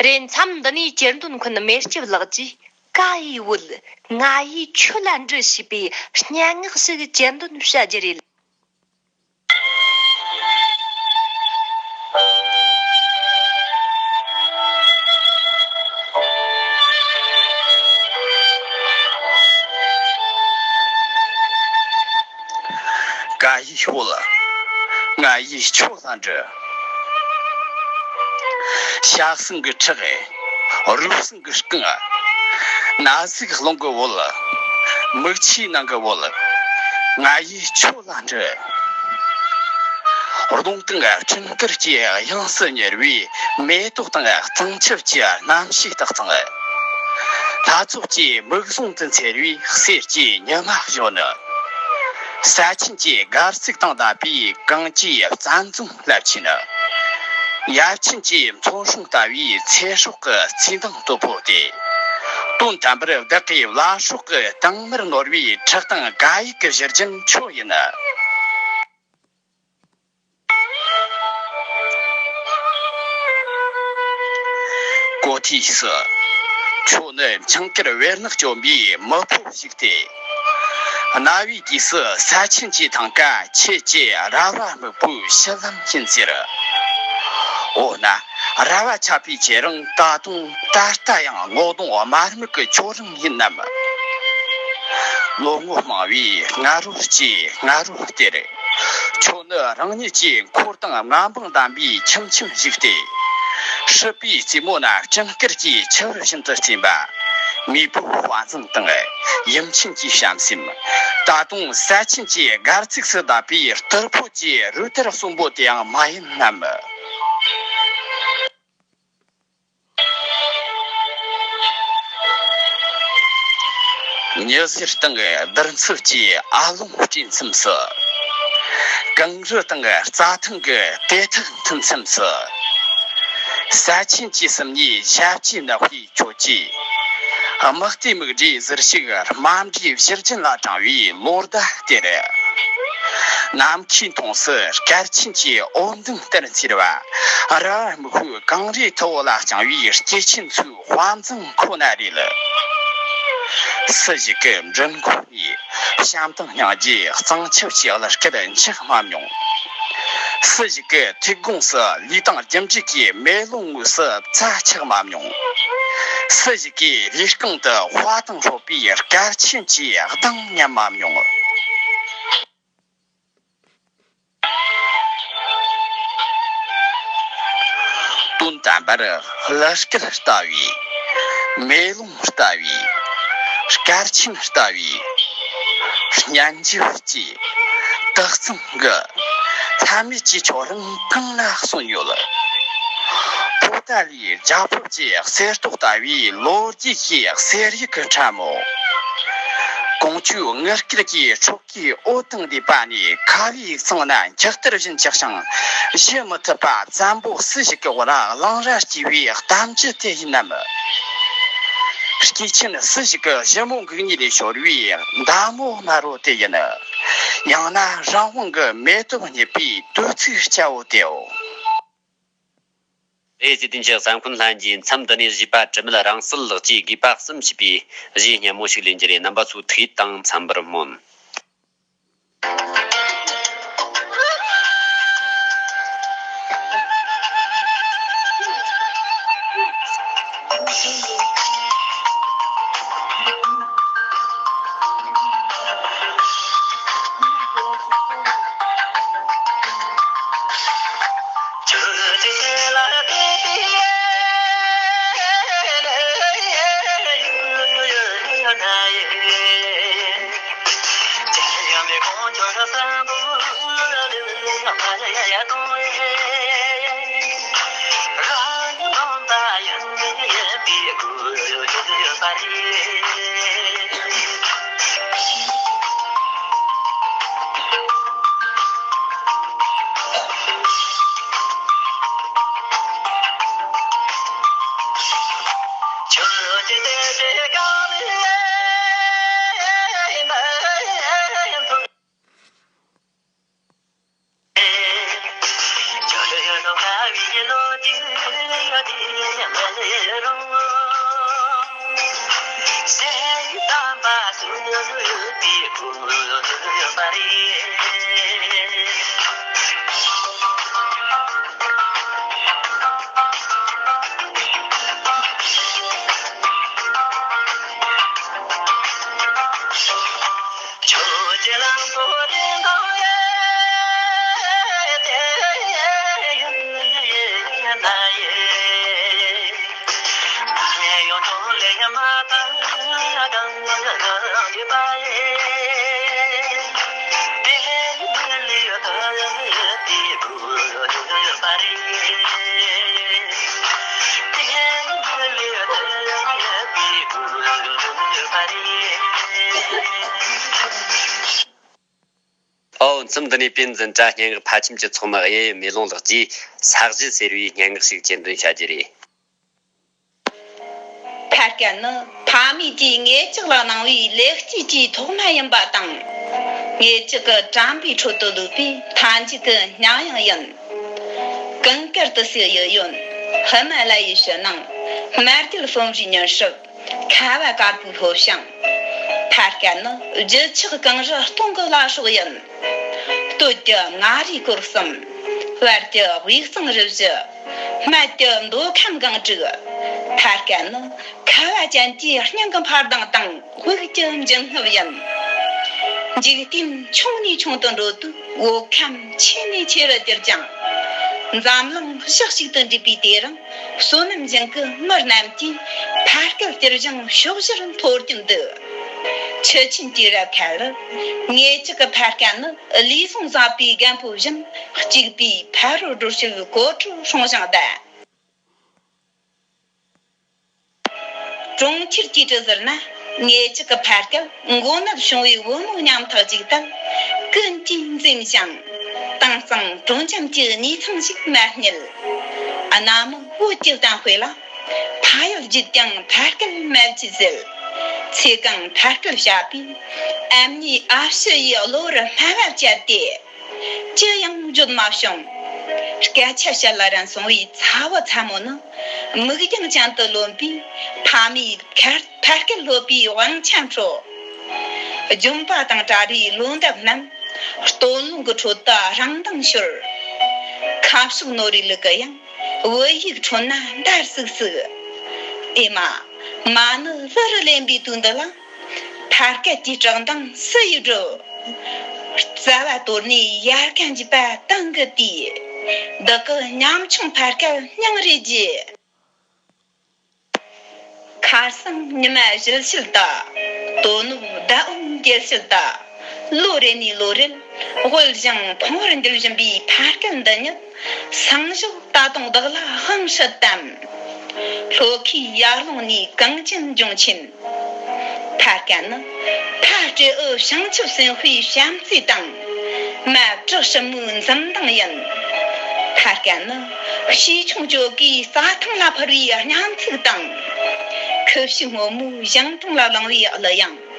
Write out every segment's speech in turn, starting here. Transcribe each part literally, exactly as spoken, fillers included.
རེད། མཚམས་འདི་ནས་གྱེར་འདོན་མཁན་མེ་ལྕེ་ལགས་ཀྱིས་ཀྭ་ཡེ་བོད་ང་ཡི་ཁྱོད་ལ་འདྲི་ཞེས་པའི་སྙན་ངག་ཞིག་གྱེར་འདོན་བྱ་རྒྱུ་རེད། ཀྭ་ཡེ་བོད་ང་ཡི་ཁྱོད་ལ་འདྲི། ཤ་ཟུང་གི་ཁྲག་རུས་ཟུང་གི་རྐང་། ན་ཟུག་རླུང་གི་བོད། མིག་ཆུའི་ནང་གི་བོད། ང་ཡི་ཁྱོད་ལ་འདྲི། རླུང་དང་སྤྲིན་དཀར་གྱི་དབྱིངས་སུ་ཉར་བའི་མེ་ཏོག་དང་གཙང་ཆབ་ཀྱི་རྣམ་ཤེས་དག་གཙང་། ལྷ་ཚོགས་ཀྱི་མིག་ཟུང་དུ་འཚེར་བའི་གསེར་གྱི་ཉི་མ་བཞོན། ས་ཆེན་གྱི་སྒར་ཚིགས་དང་ལྡན་པའི་གངས་ཀྱི་བཙན་འཛུམ་རླབས་ཆེན། ཡབ་ཆེན་གྱི་མཚོ་སྲུང་ལྟ་བུའི་ཚེ་སྲོག་གི་རྩིས་འདང་དོད་པོ་སྟེ། དོན་དམ་པར་བདག་གི་བླ་སྲོག་གི་དྭངས་མར་ནོར་བའི་ཁྲག་དང་ཀྭ་ཡེ་གི་བཞུར་རྒྱུན་ཁྱོད་ཡིན། གོ་ཐོས་སུ། ཁྱོད་ནི་འཕྱང་དཀར་བེར་ནག་གྱོན་པའི་མི་ཕོ་ཞིག་སྟེ། གནའ་བོའི་དུས་སུ་ས་ཆེན་གྱི་ཐང་ཀ་ཁྱེད་ཀྱི་ར་བ་སྨུག་པོའི་ཕྱི་ལམ་ཡིན་ཟེར། འོ་ན། ར་བ་ཆགས་པའི་ཁྱེད་རང་ད་དུང་ད་ལྟ་ཡང་སྔོ་གདོང་དམར་སྨུག་གི་ཁྱོད་རང་ཡིན་ནམ། ལོ་ངོ་མང་བའི་སྔ་དྲོ་གཅིག་སྔ་དྲོ་སྟེར། ཁྱོད་ནི་རང་ཉིད་ཀྱི་འཁོར་དང་མངའ་འབངས་བསྡམས་པའི་ཁྱིམ་ཁྱིམ་ཞིག་སྟེ། སྲིད་པའི་རྩེ་མོ་ན་སྤྲིན་དཀར་གྱི་ཆུ་བཞིན་དུ་བརྩེན་པ། མེས་པོའི་དཔའ་མཛངས་དང་ཡུམ་ཆེན་གྱི་བྱམས་སེམས། ད་དུང་ས་ཆེན་གྱི་སྒར་ཚིགས་སུ་བསྡད་པའི་རྟུལ་ཕོད་ཀྱི་རུ་ཐར་གསོན་པོ་དེའང་མ་ཡིན་ནམ། ཉི་ཟེར་དང་བདུད་འཚུབ་ཀྱི་ཨ་ལོང་སྤྲིན་མཚམས་སུ། གངས་རི་དང་རྩྭ་ཐང་གི་དེ་ཐག་མཐུན་མཚམས་སུ། ས་ཆེན་གྱི་སེམས་ཉིད་ཞབས་ཀྱིས་མནན་པའི་ཁྱོད་ཀྱིས། དམག་རྟའི་མིག་འབྲས་ཟུར་ཞིག་རྨ་འབྲས་བཞུར་རྒྱུན་ལ་དྲངས་པའི་ལོ་ཟླ་སྟེར། ནམ་མཁའི་མཐོངས་སུ་སྐར་ཆེན་གྱི་འོད་མདངས་ལྟར་འཚེར་བ། ར་བ་སྨུག་པོའི་གངས་རིའི་ཐུ་བོ་ལ་བརྐྱངས་པའི་སྐྱེས་ཆེན་ཚོའི་དཔའ་མཛངས་ཁོ་ན་རེད། སུ་ཞིག་གི་མགྲིན་མགོ་ནས་བྱམས་དང་སྙིང་རྗེའི་གཙང་ཆབ་ཀྱི་གླུ་སྐད་འཆག་མ་མྱོང་། སུ་ཞིག་གི་ཐུགས་དགོངས་སུ་ལུས་དང་རྒྱུ་འབྲས་ཀྱི་མེ་ལོང་ངོས་སུ་རྩྭ་ཆགས་མ་མྱོང་། སུ་ཞིག་གི་ལུས་རྐང་དུ་དཔའ་དང་རོལ་པའི་སྐར་ཆེན་གྱི་གདངས་ཉམས་མ་མྱོང་། དོན་དམ་པར་གླུ་སྐད་ལྟ་བུའི། མེ་ལོང་ལྟ་བུའི། སྐར་ཆེན་ལྟ་བུའི། སྙན་འཇེབས་ཀྱི་དག་གཙང་གི་ལྷམ་མེ་ཅིག་ཁྱོད་རང་གང་ན་གསོན་ཡོད། པོ་ཏཱ་ལའི་རྒྱལ་པོ་ཀྱི་གསེར་ཏོག་ལྟ་བུའི་ལོ་རྒྱུས་ཀྱི་གསེར་ཡིག་གི་ཕྲ་མོ། ཀོང་ཇོའི་ངུ་སྐད་ཀྱི་ཁྲོ་གི་འོད་དང་ལྡན་པ་ནས་ཁ་བའི་གཙང་ན་འཁྱག་ལྟར་བཞིན་ཆགས་ཤིང་། ཞུ་མི་ཐུབ་པ་བཙན་པོ་སུ་ཞིག་གི་འོག་ལ་གླང་རྭ་སྐྱེས་པའི་གཏམ་རྒྱུད་དེ་ཡིན་ནམ། སྐྱེས་ཆེན་སུ་ཞིག་གི་ཞི་མོ་འགུགས་ཉེས་ལས་ཤོར་བའི་མདའ་མོ་དམར་རོ་དེ་ཡིན། ཡང་ན་རང་དབང་གི་མེ་སྟོབས་རྙེད་པའི་དུས་ཚིགས་སྐྱ་བོ་དེའོ། ཨེ་ཙི་དུན་གྱི་གསན་མཁན་ལྷན་རྒྱས། མཚམས་འདི་ནས་གཞས་པ་དྲི་མེད་རང་གསལ་ལགས་ཀྱིས་དགོས་པ་གསུམ་ཞེས་པའི་གཞས་སྙན་མོ་ཞིག་ལེན་རྒྱུ་རེད། རྣམ་པ་ཚོས་ཐུགས་ཡིད་དང་འཚམ་པར་སྨོན། ཨོ། མཚམས་འདི་ནས་པིན་འཛིན་གྲྭ་སྙན་ངག་ཕལ་ཆེམ་གྱི་ཚོགས་མི་གཡས་གཡོན་མེ་ལོང་ལགས་ཀྱིས་ས་གཞི་ཟེར་བའི་སྙན་ངག་ཞིག་ཁྱེར་འདོན་བྱ་རྒྱུ་རེད། ཕ་སྐད་ནི་ཕ་མེས་ཀྱིས་ངེད་ཅག་ལ་གནང་བའི་ལེགས་སྐྱེས་ཀྱི་ཐོག་མ་ཡིན་པ་དང་། ངེད་ཅག་གི་དྲན་པའི་ཁྲོད་དུ་ལུས་པའི་མཐའ་མཇུག་གི་ཉམས་ཡང་ཡིན། གངས་དཀར་ཏི་སེའི་གཡས་གཡོན། ཧི་མ་ལ་ཡའི་ཕྱི་ནང་། མར་རྒྱུད་ལྤོམ་རའི་མྱུར་སྲིབ། ཁ་བ་དཀར་པོའི་ལྷོ་བྱང་། ཕ་སྐད་ནི་རྒྱུ་ཆགས་གངས་རི་སྟོང་གི་བླ་སྲོག་ཡིན། སྟོད་ཀྱི་མངའ་རིས་སྐོར་གསུམ། བར་གྱི་དབུས་གཙང་རུ་བཞི། སྨད་ཀྱི་མདོ་ཁམས་སྒང་དྲུག། ཕ་སྐད་ནི་ཁ་བ་ཅན་གྱི་སྙིང་གི་འཕར་ལྡིང་དང་དབུགས་ཀྱི་འབྱིན་རྔུབ་ཡིན། འཇིག་རྟེན་ཆུང་ནས་ཆུང་དུ་འགྲོ་དུས་འོ་ཁམས་ཆེ་ནས་ཆེ་རུ་གྱུར་ཀྱང་། འཛམ་གླིང་ཞག་གཅིག་ཏུ་འདྲེས་པའི་དུས་རིང་། བསོད་ནམས་ཅན་གྱི་མི་རྣམས་ཀྱིས་ཕ་སྐད་སྤྱིར་བཞེངས་ཕྱོགས་བཞིར་འཐོར་གྱིན་འདུག །ཆུ་ཆེན་གྱི་རབ་ཁ་ལ། ངེད་ཅག་གི་ཕ་སྐད་ནི་ལུས་ཟུངས་ཟབ་པའི་རྒན་པོ་བཞིན། གཅིག་པའི་ཕ་རོལ་སྒྲོལ་བྱེད་གོ་ཁྲུ་སྲོང་ལྗང་ཟླ། གྲོང་ཁྱེར་གྱི་གྲུ་ཟུར་ན། ངེད་ཅག་གི་ཕ་སྐད་མགོ་ནད་བྱུང་བའི་བུ་མོ་ཉམ་ཐག་ཅིག་ལྟར། ཀུན་གྱིས་འཛེམ་ཞིང་། དྭངས་གཙང་དྲོ་འཇམ་གྱི་ནུས་ཚང་ཞིག་མ་རྙེད། གནའ་མི་བོད་ཀྱི་གཏམ་དཔེ་ལ། ཕ་ཡུལ་བརྗེད་ཀྱང་ཕ་སྐད་མ་བརྗེད་ཟེར། ཚེ་གང་ཕ་སྐད་བཤད་པས། ཨ་མྱེས་ཨ་ཕྱི་ཡི་བློ་རུ་སྨྲ་བ་བཅད་དེ། ཅི་ཡང་བརྗོད་མ་བྱུང་། སྐད་ཆ་བཤད་ལ་རན་སོང་བའི་ཚ་བོ་ཚ་མོ་ནི། མིག་རྒྱང་ཅན་དུ་ལོན་པའི་ཕ་མའི་ཁར་ཕ་སྐད་སློབ་པའི་དབང་ཆ་འཕྲོག །ལྗོན་པ་དང་བྲལ་བའི་ལོ་འདབ་རྣམས། སྟོན་རླུང་གི་ཁྲོད་དུ་རང་མདངས་ཤོར། ཁ་ཕྱོགས་ནོར་བུའི་ལུག་གི་ཡང་བོད་ཡིག་ཁྲོད་ན་འདར་སིག་སིག །ཨེ་མ། མ་ཎི་ལྷུ་རུ་ལེན་པའི་དུས་འདི་ལ། ཕ་སྐད་ཀྱི་བཀྲག་མདངས་སུ་ཡིས་བསྒྲུབ། རྩ་བ་དོར་ནས་ཡལ་ག་འཇིབ་པ་དེང་གི་དུས། བདག་གི་ཉམ་ཆུང་ཕ་སྐད་སྙིང་རེ་རྗེ། ཁ་སང་ཉི་མ་བཞུད་ཕྱིར་ད། དོ་ནུབ་ཟླ་འོད་འགྱེལ་ཕྱིར་ད། ལོ་རེ་ནས་ལོ་རེར་དབུལ་ཞིང་ཕོངས་པར་འགྱུར་བཞིན་པའི་ཕ་སྐད་འདི་ཉིད། སང་ཞོགས་ད་དུང་བདག་ལ་དབང་སྲིད་དམ། ལྷོ་ཁའི་ཡར་ཀླུང་ནས་གངས་ཅན་ལྗོངས་ཆེན། ཕ་སྐད་ནི་ཕ་སྤྲེའུ་བྱང་ཆུབ་སེམས་དཔའི་བྱམས་བརྩེ་དང་། མ་བྲག་སྲིན་མོའི་འཛུམ་མདངས་ཡིན། ཕ་སྐད་ནི་བྱིའུ་ཆུང་ཅོ་གིས་རྩྭ་ཐང་ལ་འཕུར་བའི་སྙན་ཚིག་དང་། ཁུ་བྱུག་སྔོན་མོའི་ཞིང་གྲོང་ལ་བསླངས་པའི་གླུ་དབྱངས།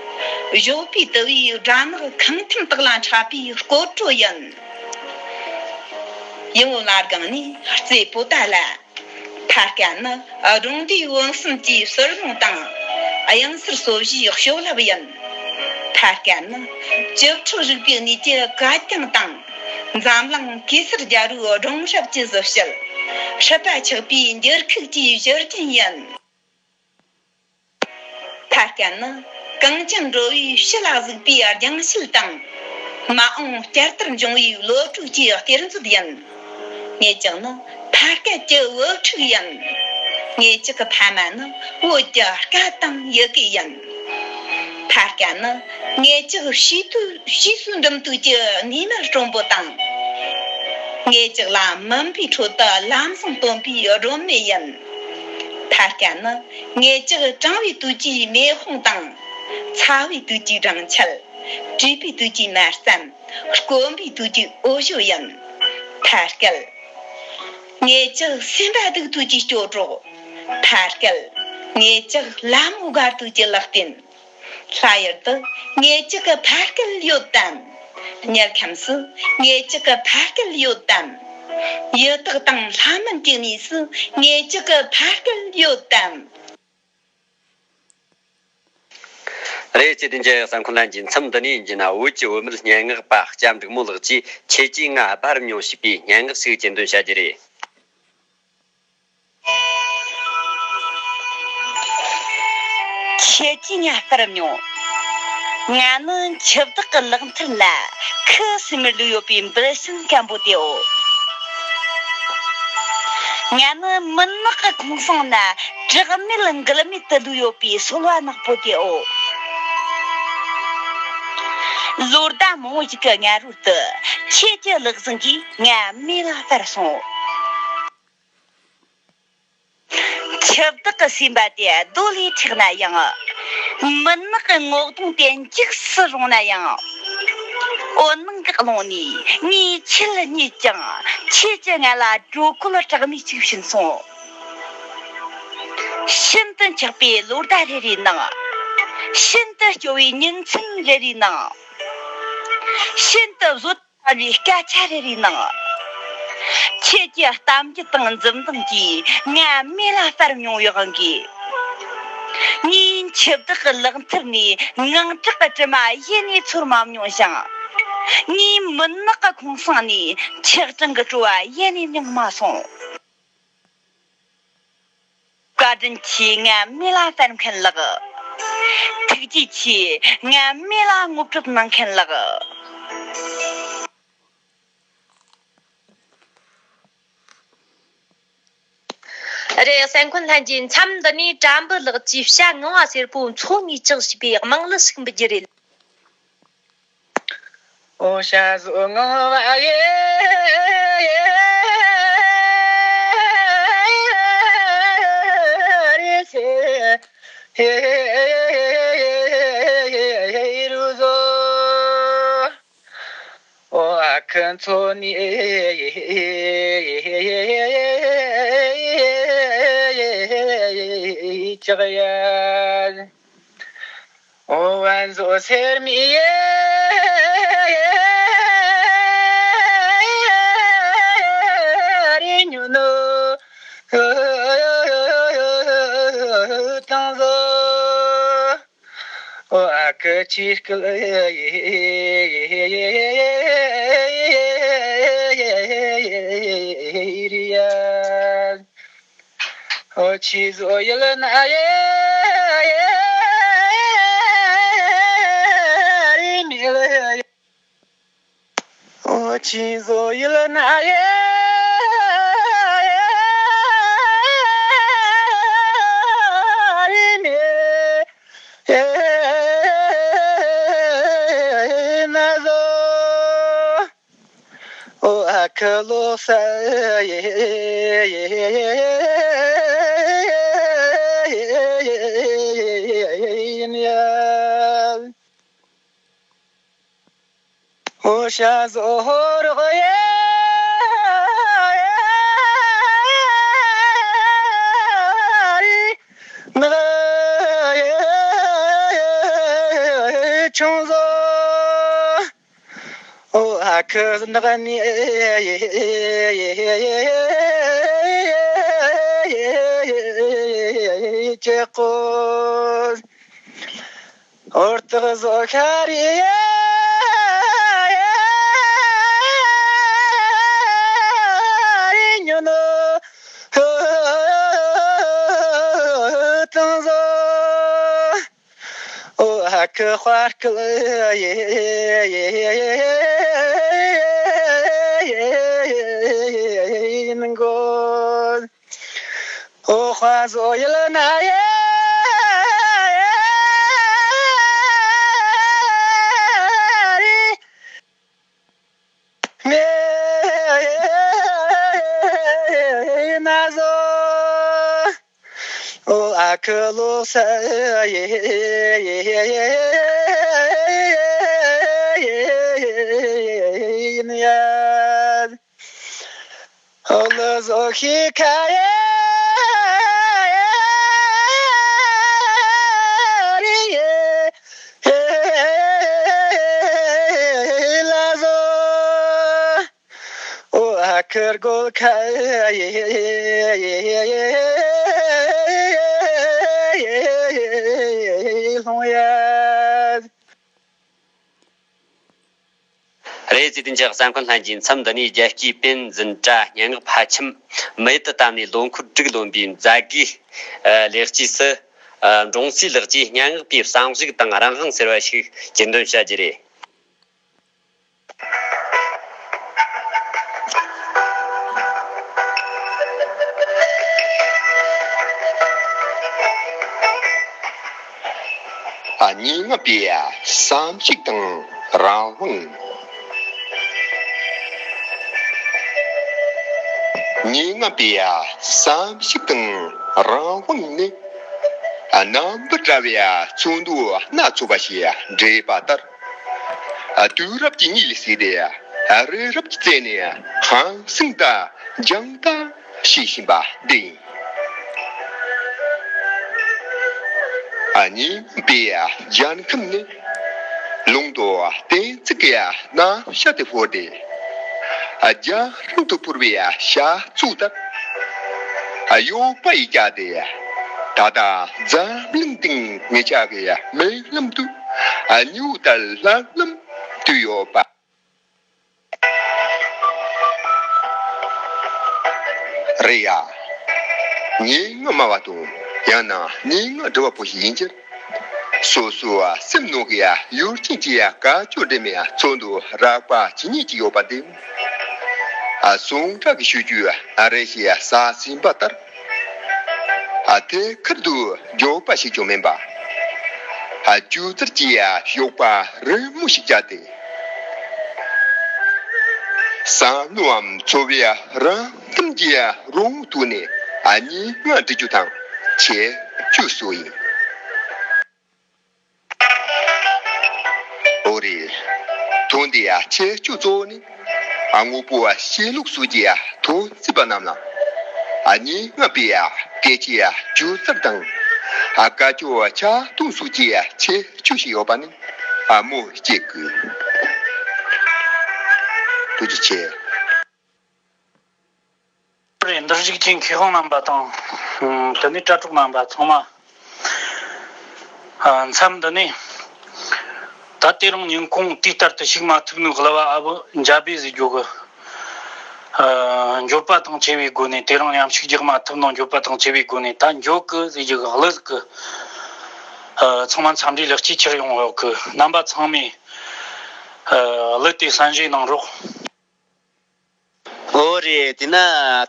ཞོགས་པའི་དུ་བའི་སྦྲ་ནག་ཁང་ཐིམ་དག་ལ་འཁྲབ་པའི་སྐོར་བྲོ་ཡིན། ཡིད་འོང་ལ་དགོངས་ནས་རྩེ་པོ་ཏ་ལ། ཕ་སྐད་ནི་སྒྲུང་ལྡེའུ་བོན་གསུམ་གྱི་ཟུར་ལུང་དང་། དབྱངས་གསལ་སོ་བཞིའི་ཤོག་ལྷེབ་ཡིན། ཕ་སྐད་ནི་བཅུ་ཕྲག་རིག་པའི་གནས་ཀྱི་གད་རྒྱངས་དང་། འཛམ་གླིང་གེ་སར་རྒྱལ་པོའི་སྒྲུང་རབས་ཀྱི་གཟི་བྱད། སྲིད་པ་ཆགས་པའི་འགྱུར་ཁུག་ཀྱི་བཞུར་རྒྱུན་ཡིན། ཕ་སྐད་ནི་གངས་ཅན་འགྲོ་བའི་ཕྱི་ལ་གཟིགས་པའི་རྒྱང་ཤེལ་དང་། མ་འོངས་བསྐྱར་དར་འབྱུང་བའི་བློ་གྲོས་ཀྱི་གཏེར་མཛོད་ཡིན། ངེད་ཅག་ནི་ཕ་སྐད་ཀྱི་བུ་ཕྲུག་ཡིན། ངེད་ཅག་གི་ཕ་མ་ནི་བོད་ཀྱི་སྐད་དང་ཡི་གེ་ཡིན། ཕ་སྐད་ནི་ངེད་ཅག་ཕྱིས་དུས་ཕྱིས་སུ་འགྲིམ་དུས་ཀྱི་གནས་མལ་དྲོན་པོ་དང་། ངེད་ཅག་ལ་མུན་པའི་ཁྲོད་དུ་ལམ་བཟང་སྟོན་པའི་སྒྲོན་མེ་ཡིན། ཕ་སྐད་ནི་ངེད་ཅག་གྲང་བའི་དུས་ཀྱི་མེ་དཔུང་དང་། ཚ་བའི་དུས་ཀྱི་སྦྲང་ཆར། བཀྲུས་པའི་དུས་ཀྱི་མར་རྩམ། སྐོམ་པའི་དུས་ཀྱི་འོ་ཞོ་ཡིན། ཕ་སྐད། ངེད་ཅག་སེམས་པ་སྡུག་དུས་ཀྱི་སྐྱོ་གྲོགས། ཕ་སྐད། ངེད་ཅག་ལ་མོ་དགའ་དུས་ཀྱི་ལག་རྟེན། ལྷ་ཡུལ་དུ་ངེད་ཅག་གི་ཕ་སྐད་ཡོད་དམ། དམྱལ་ཁམས་སུ་ངེད་ཅག་གི་ཕ་སྐད་ཡོད་དམ། ཡི་དྭགས་དང་ལྷ་མིན་གྱི་གནས་སུ་ངེད་ཅག་གི་ཕ་སྐད་ཡོད་དམ། རེད། ཚེ་བརྟན་གྱི་གསན་མཁན་ལྷན་རྒྱས། མཚམས་འདི་ནས་ཡིན་གྱི་ན་བོད་ཀྱི་བུད་མེད་སྙན་ངག་པ་སྐྱབས་འགྲིག་མོ་ལགས་ཀྱིས་ཁྱེད་ཀྱིས་ང་སྤར་མྱོང་ཞེས་པའི་སྙན་ངག་ཞིག་གྱེར་འདོན་བྱ་རྒྱུ་རེད། ཁྱེད་ཀྱིས་ང་སྤར་མྱོང་། ང་ནི་འཆི་བདག་གི་ལག་མཐིལ་ན་ཁུ་སིམ་མེར་ལུས་ཡོད་པའི་འབུ་སྲིན་སྐམ་པོ་དེའོ། ང་ནི་མུན་ནག་གི་ཁོང་སོང་ན་གྲགས་མེད་འགུལ་མེད་དུ་ལུས་ཡོད་པའི་སོལ་བ་ནག་པོ་དེའོ། ལོ་ཟླ་མང་བོ་ཞིག་གི་སྔ་རོལ་དུ་ཁྱེད་ཀྱི་ལག་ཟུང་གིས་ང་མེ་ལ་སྤར་སོང་། འཆི་བདག་གི་སེམས་པ་དེ་རྡོ་ལས་མཁྲེགས་ན་ཡང་། མུན་ནག་གི་ངོ་གདོང་དེ་འཇིགས་སུ་རུང་ན་ཡང་། འོད་སྣང་གི་ཀློང་ནས་ངས་ཆེད་རྙེད་ཀྱང་ཁྱེད་ཀྱིས་ང་ལ་དྲོད་ཁོལ་གྲགས་མེད་ཅིག་བྱིན་སོང་། ཤིན་ཏུ་འཁྱག་པའི་ལོ་ཟླ་རེ་རེའི་ནང་། ཤིན་ཏུ་སྐྱོ་བའི་ཉིན་མཚན་རེ་རེའི་ནང་། ཤིན་ཏུ་བཟོད། ཨ་ནི་སྐད་ཆ་རེ་རེའི་ནང་། ཁྱེད་ཀྱི་གཏམ་རྒྱུད་དང་འཛུམ་མདངས་ཀྱིས་ང་མེ་ལ་སྤར་མྱོང་བའི་དབང་གིས། ངས་འཆི་བདག་གི་ལག་མཐིལ་ནས་དངངས་སྐྲག་གི་དྲི་མ་ཡེ་ནས་ཚོར་མ་མྱོང་ཞིང་། ངས་མུན་ནག་གི་ཁོང་སང་ནས་ཆག་གྲང་གི་སྤྲོ་བ་ཡེ་ནས་མྱོང་མ་སོང་། བཀའ་དྲིན་ཆེ། ང་མེ་ལ་སྤར་མཁན་ལགས། ཐུགས་རྗེ་ཆེ། ང་མེ་ལ་ངོ་སྤྲོད་གནང་མཁན་ལགས། རེད། གསན་མཁན་ལྷན་རྒྱས། མཚམས་འདི་ནས་དྲ་འབུ་ལགས་ཀྱིས་བྱ་ངང་བ་སེར་པོ་མཚོ་ནས་ལྕགས་ཞེས་པའི་དམངས་གླུ་ཞིག་འབུལ་རྒྱུ་རེད། ཨོ་བྱ་ཟོ་ངང་བ་ཡེ་ཡེ་རེད་ཟེར། ཧེ་ཧེ་རུ་ཟོ། ཨོ་ཨ་ཁུ་མཚོ་ནས་ལྕགས་ཡ། ཨོ་བན་ཟོ་སེར་མི་ཡེ་རེ་ཉོ་ནོ་དང་ཟོ། ཨོ་ཨ་ཁུ་ཆི་སྐུལ་ཡེ་རེ་ཡ། ཨོ་ཆི་ཟོ་ཡིལ་ན་ཡེ་རེ་མི་ལ་ཡ། ཨོ་ཆི་ཟོ་ཡིལ་ན་ཡེ་རེ་མི་ན་ཟོ། ཨོ་ཨ་ཁུ་ལོ་ས་ཡིན་ཡ། ཨོ་ཤ་ཟོ་ཧོ་རོ་ཡེ་ནག་ཡེ་ཆུང་ཟོ། ཨོ་ཨ་ཁུ་ནག་ནི་ཅེ་ཀོ། ཨོ་རྟག་བཟོ་ཤ་རི་རི་ཉོ་ནོ་ཏང་བཟོ། ཨོ་ཨ་ཁུ་དཔའ་སྐུལ་ཡིན་མགོ། ཨོ་དཔའ་བཟོ་ཡིལ་ན་ཡེ་རེ་མེ་ན་ཟོ། ཨོ་ཨ་ཁུ་ལོ་ས་ཡེ་ཡིན་ཡ། ཨོ་ལོ་ཟོ་ཤི་ཁ་ཡེ་རི་ཡེ་ལ་ཟོ། ཨོ་ཨ་ ཁུར་གོལ་ཁ་ལྷུང་ཡ། རེད། བརྩེ་ལྡན་གྱི་གསན་མཁན་ལྷན་རྒྱས། མཚམས་འདི་ནས་རྒྱལ་སྤྱིའི་པེན་འཛིན་གྲྭ་སྙན་ངག་ཕལ་ཆེར་མི་ཡུལ་དུ་བཏང་ནས་ལོ་འཁོར་དྲུག་ལོན་པའི་མཛད་སྒོའི་ལེགས་སྐྱེས་སུ། འབྲོང་རྩེ་ལགས་ཀྱིས་སྙན་ངག་པའི་བསམ་གཞིག་དང་རང་དབང་ཟེར་བ་ཞིག་ཀྱི་འདོན་བྱ་རྒྱུ་རེད། སྙན་ངག་པའི་བསམ་གཞིག་དང་རང་དབང་། སྙན་ངག་པའི་བསམ་གཞིག་དང་རང་དབང་ནི། ནམ་བུ་བཀྲ་བའི་ཚོན་མདོག་སྣ་ཚོགས་པ་ཞིག་འབྲེས་པ་ལྟར། དུས་རབས་ཀྱི་གཉིད་ལས་སད་དེ། རི་རབ་ཀྱི་རྩེ་ནས་ཧང་སང་དང་རྒྱང་ལྟ་བྱེད་བཞིན་པ་འདི་ཡིན། སྙན་ངག་པའི་སྦྱར་ཁམས་ནི། ལུང་དང་གཏན་ཚིགས་ཀྱི་རྣམ་གཞག་དེ་ཕོག་སྟེ། རྒྱང་རིང་དུ་འཕུར་བའི་ཞག་ཚོགས་ལྟར། གཡོ་བ་ཡིས་བསྐྱལ་ཏེ། ད་ལྟ་འཛམ་གླིང་སྟེང་ངེད་ཅག་གི་མིག་ལམ་དུ། སྨྱུག་ལྟར་ལྷབ་ལྷུབ་བཏོད་ཡོད་པ། རེད་ཡ། སྙན་ངག་སྨྲ་བ་དང་ཡང་ན་སྙན་ངག་འབྲི་བ་པོ་ཞིག་ཡིན་ཕྱིར། སོ་སོའི་སེམས་ནང་གི་ཡུལ་ཅན་གྱི་དཀའ་སྤྱད་འདྲེས་མའི་ཚོར་འདུ་རགས་པ་ཇི་སྙེད་ཅིག་ཡོད་པ་དེ། ཟུངས་ཁྲག་གི་ཤུལ་རྒྱུས་རེ་ཞིག་ཟགས་ཟིན་པ་ལྟར། དེ་ཁུར་དུ་འཇོག་པ་ཞིག་ཀྱང་མིན་པ། སྒྱུ་རྩལ་གྱི་གཞོགས་པ་རིང་མོ་ཞིག་བརྒྱབ་སྟེ། བསམ་བློའམ་ཚོར་བའི་རང་རྟེན་གྱི་རོང་ཐོག་ནས་སྙན་ངག་འབྲི་རྒྱུ་དང་ཁྱད་ཆོས་སུ་ཡིན། ཨོ་རེད། དོན་དེའི་ཁྱད་ཆོས་གཙོ་བོ་ནི། དངོས་པོ་གཤིས་ལུགས་སོགས་ཀྱི་དོན་བརྩི་བ་རྣམས་ལ། སྙན་ངག་པའི་སྐད་ཆའི་སྒྱུ་རྩལ་དང་། དཀའ་སྤྱད་ཆགས་སྡང་སོགས་ཀྱི་ཁྱད་ཆོས་ཤིག་ཡོད་པ་ནི་སྨོས་ཅི་དགོས། ཐུགས་རྗེ་ཆེ། རེད། འདིར་བཞུགས་ཀྱི་མཁས་དབང་རྣམ་པ་དང་། དེ་ནས་དྲ་གྲོགས་རྣམ་པ་ཚང་མ། ཨ། མཚམས་འདི་ནས་ད་དེ་རིང་ཉིན་གུང་དུས་ལྟར་དུ་ཞུགས་མ་ཐུབ་ནོའི་གླུ་བ་ཨ་བུ་འཇའ་སྦས་ཟེར་རྒྱུ་གི། ཨ། འགྱོད་པ་དང་བཅས་པའི་སྒོ་ནས། དེ་རིང་མཉམ་ཞུགས་རྒྱག་མ་ཐུབ་ནོ་འགྱོད་པ་དང་བཅས་པའི་སྒོ་ནས། ད་འགྱོད་གི་ཟེར་རྒྱུ་གི་གླུ་ཟིག་གི། ཨ། ཚང་མ་འཚམས་འདྲིའི་ལེགས་སྐྱེས་ཁྱེར་ཡོང་ཡོད་གི། རྣམ་པ་ཚང་མས། ཨ། གླུ་དེ་གསན་བཞེས་གནང་རོགས། ཨོ་རེད། དེས་ན་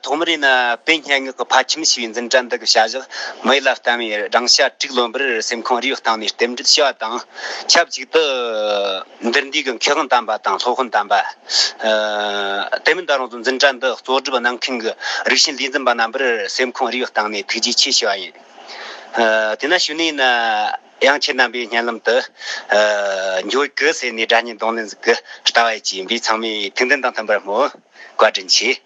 ཐོག་མར་ཡིན་ན་པེན་སྙན་ངག་གི་ཕལ་ཆེར་ཞེས་པའི་འཛིན་གྲྭ་འདི་གི་བྱ་གཞག་མི་ཡུལ་ལ་བལྟམས་པའི་སྦྲང་ཤ་དྲུག་ལོན་པར་སེམས་ཁོང་རེའུ་བཏང་ནས་རྟེན་འབྲེལ་ཞུ་བ་དང་ཆབས་ཅིག་ཏུ། འདིར་འདུས་ཀྱི་མཁས་དབང་དམ་པ་དང་སློབ་དཔོན་དམ་པ། ཨ། དེ་མིན་ད་རུང་འཛིན་གྲྭ་འདི་གཙོ་སྒྲུབ་གནང་མཁན་གྱི་རིགས་ཞེན་ལས་འཛིན་པ་རྣམ་པར་སེམས་ཁོང་རེའུ་བཏང་ནས་ཐུགས་རྗེ་ཆེ་ཞུ་བ་ཡིན། ཨ། དེས་ན་གཞུག་ནས་ཡིན་ན། ཡང་ཁྱེད་རྣམ་པའི་སྙན་ལམ་དུ། ཨ། འགྱོད་གི་ཟེར་ནས་སྒྲ་སྙན་རྡུང་ལེན་ཟིག་གི་ལྟ་བ་ཡིན་གྱི་ཡིན་པས། ཚང་མས་ཐུགས་འདུན་དང་མཐུན་པར་སྨོན། བཀའ་དྲིན་ཆེ།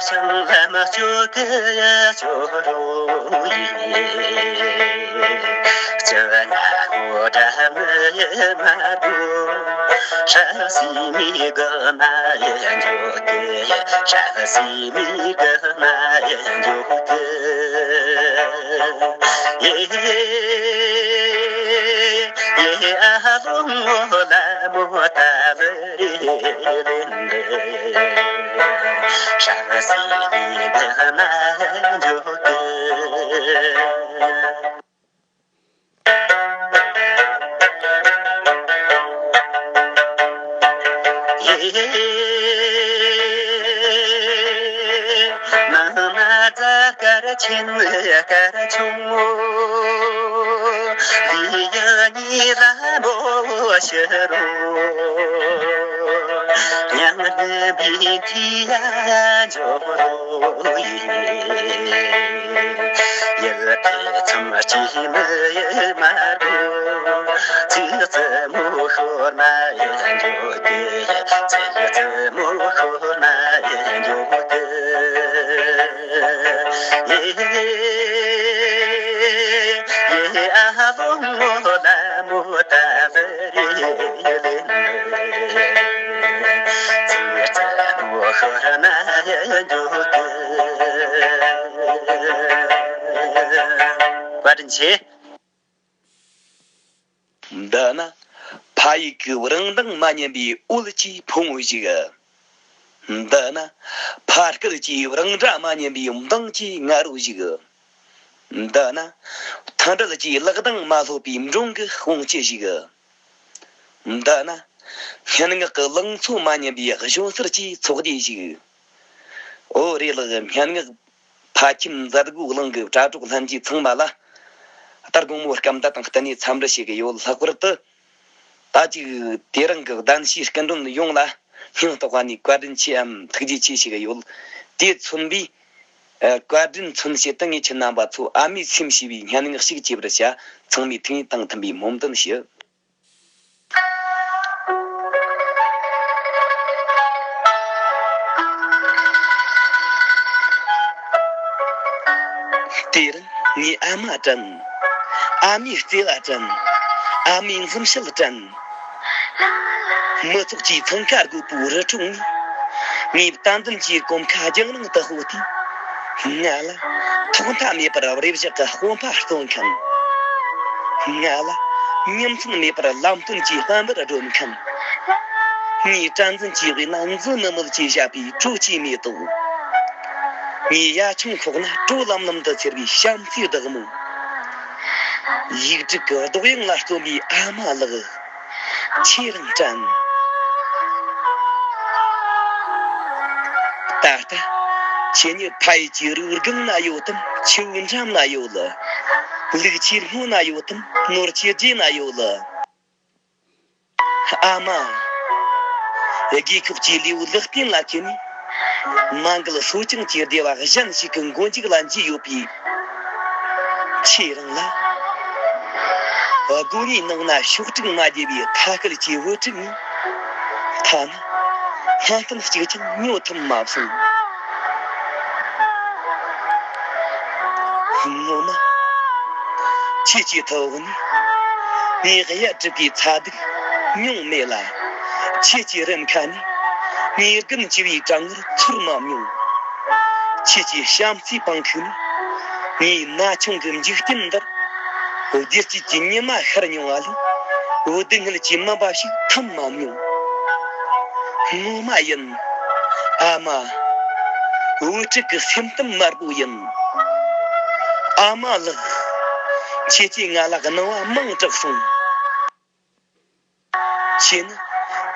ཞིང་ལམ་སྤྱོད་ཀྱི་སྤྱོད་རོགས་ཡིན། སྤྱི་ན་ངོ་འདྲ་མི་མ་དུ། ཧྲ་སི་མི་ག་མ་ཡ་འཇོག་གི། ཧྲ་སི་མི་ག་མ་ཡ་འཇོག་གི། ཡེ་ཡེ་ཨ་ལོ་ངོ་ལ་མོ་ད་བི་རི་ལིན་དེ། ཧྲ་སི་མི་ག་མ་འཇོག་གི། ཡེ། མ་མ་ཛ་དཀར་ཆེན་དཀར་ཆུང་ངུ། ལི་ཡ་ཉི་ལ་མོ་ཤི་རུ། ཉང་ནི་བི་ཐི་ཡ་འཇོག་རུ་ཡིན། ཡུལ་དེ་ཚོམ་སྐྱེས་མི་ཡི་མ་རུ། ཚིག་རྩི་མོ་ཤོར་མ་ཡི་འཇོག་གི། ཚིག་རྩི་མོ་ཤོར་མ་ཡི་འཇོག་གི། ཡེ་ཡེ་ཨ་ལོ་ངོ་ལ་མོ་ད་བི་རི་ལིན། ཚིག་རྩི་མོ་ཤོར་མ་ཡི་འཇོག་གི། བཀའ་དྲིན་ཆེ། འདི་ན་ཕ་ཡུལ་གྱི་རང་མདངས་མ་ཉམས་པའི་འོད་ཀྱི་ཕུང་བོ་ཞིག་འདི་ན་ཕ་སྐད་ཀྱི་རང་སྒྲ་མ་ཉམས་པའི་མདངས་ཀྱི་ང་རོ་ཞིག་འདི་ན་མཐུན་སྒྲིལ་གྱི་ལག་གདང་མ་ལྷོད་པའི་འབྲོང་གི་དཔུང་སྐྱེད་ཞིག་འདི་ན་སྙན་ངག་གི་ལང་ཚོ་མ་ཉམས་པའི་གཞོན་གསར་གྱི་ཚོགས་སྡེ་ཞིག་འོ་རེད་ལགས། སྙན་ངག་ཕ་ཁྱིམ་མཛད་སྒོ་གླིང་གི་དྲ་གྲོགས་ལྷན་རྒྱས་ཚང་མ་ལ་ལྟ་དགོང་མོ་སྐར་མདའ་དང་བསྟུན་ནས་འཚམས་འདྲི་ཞུ་གི་ཡོད། ལྷག་པར་དུ་ད་ཅིག་དེ་རིང་གི་གདན་ཞུའི་སྐུ་མགྲོན་ཡོངས་ལ་སྙིང་ཐག་པ་ནས་བཀའ་དྲིན་ཆེའམ་ཐུགས་རྗེ་ཆེ་ཞུ་གི་ཡོད། དེ་མཚོན་པའི་ཨ་བཀའ་དྲིན་མཚོན་བྱེད་དུ་ངས་ཁྱེད་རྣམ་པ་ཚོ་ཨ་མའི་སེམས་ཞེས་པའི་སྙན་ངག་ཞིག་བྲིས་པར་བྱ། ཚང་མས་ཐུགས་ཡིད་དང་མཐུན་པའི་སྨོན་འདུན་ཞུ། དེར་ངའི་ཨ་མ་དྲན། ཨ་མའི་བརྩེ་བ་དྲན། ཨ་མའི་འཛུམ་ཞལ་དྲན། མི་ཚོགས་ཀྱིས་འཚང་ཁ་རྒོད་པོའི་རི་ཁྲོད་ནས་ངའི་བསྟན་འཛིན་གྱི་གོམ་ཁ་རྒྱང་རིང་དུ་ཕོག་དུས། ང་ལ་ཐོག་མཐའ་མེད་པར་རེ་བཞག་གི་སྤོབས་པ་སྩོལ་མཁན། ང་ལ་ཉིན་མཚན་མེད་པར་ལམ་སྟོན་གྱི་དཔལ་འབར་སྒྲོན་མཁན། ངའི་དྲན་འཛིན་གྱི་དབུས་ན་འཛུལ་ནི་མོད་ཅེས་བཞད་པའི་དྲོ་སྐྱིད་མེ་ཏོག། ངའི་ཡ་ཆུང་ཁོག་ན་དྲོ་ལམ་ལམ་དུ་འཚེར་བའི་བྱམས་བརྩེའི་བདག་མོ། ཡིག་དྲུག་གི་རྡོག་གཡང་ལ་རྩོམ་པའི་ཨ་མ་ལགས། ཁྱེད་རང་དྲན། ད་ལྟ་ཁྱེད་ཉིད་ཕ་ཡུལ་གྱི་རུའི་སྒང་ན་ཡོད་དམ། ཆུ་བོའི་འགྲམ་ན་ཡོད་ལ། ལུག་ཁྱུའི་སྔོན་ན་ཡོད་དམ། ནོར་ཁྱུའི་རྗེས་ན་ཡོད་ལ། ཨ་མ། རྒས་འཁོགས་ཀྱི་ལུས་པོ་ལག་རྟེན་ལ་བརྐུས་ནས། མ་འགལ་གསོ་སྐྱོང་གི་སྡེ་བ་གཞན་ཞིག་གི་མགོ་མཇུག་ལ་འཇུས་ཡོད་པའི་ཁྱེད་རང་ལ། སྒོ་ངའི་ནང་ན་ཤོག་དྲུག་མ་བརྗེ་བའི་ཐ་སྐད་ཀྱི་བུ་ཕྲུག་ནི། ཐ་ན་སྨྲ་བརྟེན་གཅིག་ཀྱང་ཉོ་ཐུབ་མ་སོང་། ངོ་མ། ཁྱེད་ཀྱི་ཐུ་བོ་ནས་ངའི་གཡའ་གྲིབ་པའི་ཚ་གདུག་མྱོང་མེད་ལ། ཁྱེད་ཀྱི་རུམ་ཁ་ནས་ངའི་རྒན་གྱི་བུའི་གྲང་ངར་ཚོར་མ་མྱོང་། ཁྱེད་ཀྱི་བྱམས་བརྩེའི་པང་ཁུག་ནས་ངའི་ན་ཆུང་གི་འཇིག་རྟེན་འདིར། བདེ་སྐྱིད་ཀྱི་ཉི་མ་ཤར་མྱོང་བ་ལས། སྡུག་བསྔལ་གྱི་མུན་པ་ཞིག་ཐིམ་མ་མྱོང་། ངོ་མ་ཡིན། ཨ་མ། བུ་ཕྲུག་གི་སེམས་གཏམ་དམར་པོ་ཡིན། ཨ་མ་ལགས། ཁྱེད་ཀྱིས་ང་ལ་སྣང་བ་མང་དྲགས་སོང་། ཁྱེད་ནི་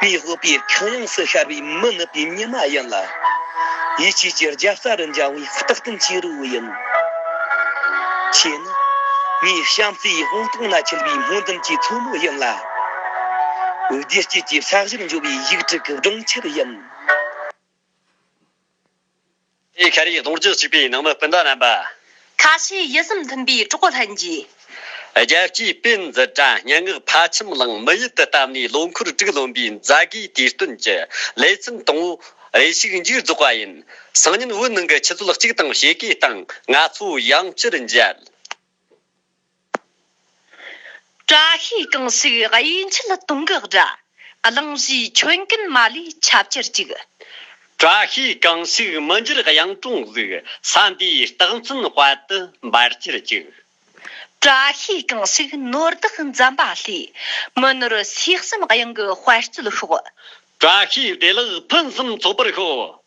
མིའི་དབུགས་པའི་ཁ་གཡང་སུ་ཤར་བའི་མི་ནུབ་པའི་ཉི་མ་ཡིན་ལ། ཡིད་ཆེས་ཀྱི་རྒྱལ་ས་རུ་འཇང་བའི་རྟག་བརྟན་གྱི་རི་བོ་ཡིན། ཁྱེད་ནི་ངའི་བྱམས་བརྩེའི་དཔུང་སྟོང་ན་འཁྱིལ་བའི་སྨོན་འདུན་གྱི་མཚོ་མོ་ཡིན་ལ། བདེ་སྐྱིད་ཀྱི་ས་གཞིར་འཇོ་བའི་ཡིག་དྲུག་གི་སྒྲུང་ཆར་ཡིན། དེ་ཁ་རིག་གདོང་རྒྱུད་གཅིག་པའི་ནང་མི་སྤུན་ཟླ་རྣམ་པ། ཁ་ཤས་ཡིད་སེམས་མཐུན་པའི་གྲོགས་པོ་ལྷན་རྒྱས། རྒྱལ་སྤྱིའི་དཔེ་མཛུབ་གྲྭ་སྙན་ངག་ཕལ་ཆེམ་གླིང་མི་ཡུལ་དུ་བཏབ་ནས་ལོ་འཁོར་དྲུག་ལོན་པའི་མཛད་སྒོའི་དུས་སྟོན་གྱི་ལེ་ཚན་དང་པོ་རེ་ཞིག་མཇུག་རྫོགས་པ་ཡིན། སང་ཉིན་བོད་ནང་གི་ཆུ་ཚོད་གཅིག་དང་ཕྱེད་ཀའི་སྟེང་ང་ཚོ་ཡང་བསྐྱར་མཇལ། བཀྲ་ཤིས་གང་ཞིག་གཡས་འཁྱིལ་དུང་གི་སྒྲ། གླིང་བཞིའི་ཁྱོན་ཀུན་མ་ལུས་ཁྱབ་གྱུར་ཅིག། བཀྲ་ཤིས་གང་ཞིག་མི་འགྱུར་གཡུང་དྲུང་གཟིགས། ས་འདིའི་རྟགས་མཚན་དཔལ་དུ་འབར་གྱུར་ཅིག། བཀྲ་ཤིས་གང་ཞིག་ནོར་བདག་འཛོམས་པ་ལྷས། མི་ནོར་སའི་གསུམ་གཡང་གི་དཔལ་སྩོལ་ཤོག། བཀྲ་ཤིས་བདེ་ལེགས་ཕུན་སུམ་ཚོགས་པར་ཤོག།